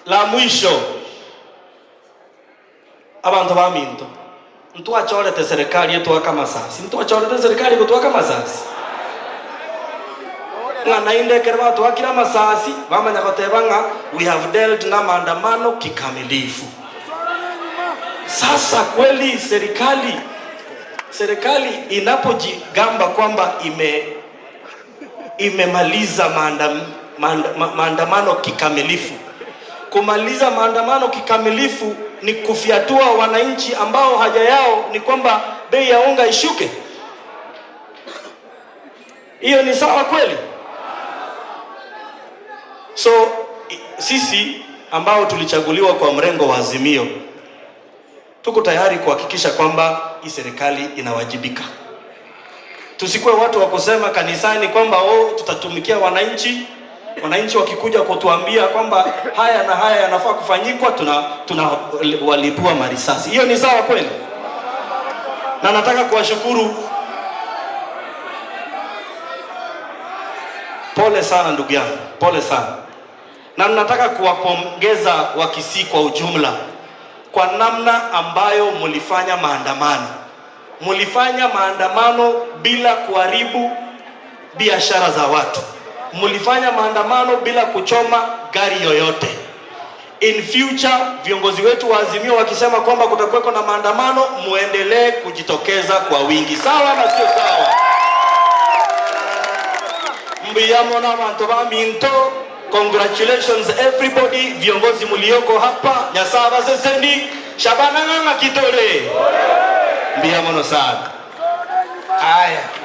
La mwisho, abanto baminto, ntwachorete serikali etwaka amasasi, ntwachorete serikali gotwaka amasasi. Ng'a naende ekero batwakire amasasi, bamanya goteba ng'a we have dealt na maandamano kikamilifu. Sasa kweli serikali inapojigamba kwamba imemaliza maandamano kikamilifu, kumaliza maandamano kikamilifu ni kufyatua wananchi ambao haja yao ni kwamba bei ya unga ishuke. Hiyo ni sawa kweli? So sisi ambao tulichaguliwa kwa mrengo wa Azimio tuko tayari kuhakikisha kwamba hii serikali inawajibika. Tusikuwe watu wa kusema kanisani kwamba oh, tutatumikia wananchi. Wananchi wakikuja kutuambia kwamba haya na haya yanafaa kufanyikwa, tuna walipua marisasi. Hiyo ni sawa kweli? Na nataka kuwashukuru. Pole sana ndugu yangu, pole sana. Na nataka kuwapongeza Wakisii kwa ujumla kwa namna ambayo mlifanya maandamano. Mlifanya maandamano bila kuharibu biashara za watu. Mlifanya maandamano bila kuchoma gari yoyote. In future, viongozi wetu wa Azimio wakisema kwamba kutakuweko na maandamano, muendelee kujitokeza kwa wingi. Sawa na sio sawa? Mbiyamo na bantu ba minto, congratulations everybody, viongozi mlioko hapa, Nyasaba seseni, Shabana nganga kitole. Mbiyamo no sana. Haya.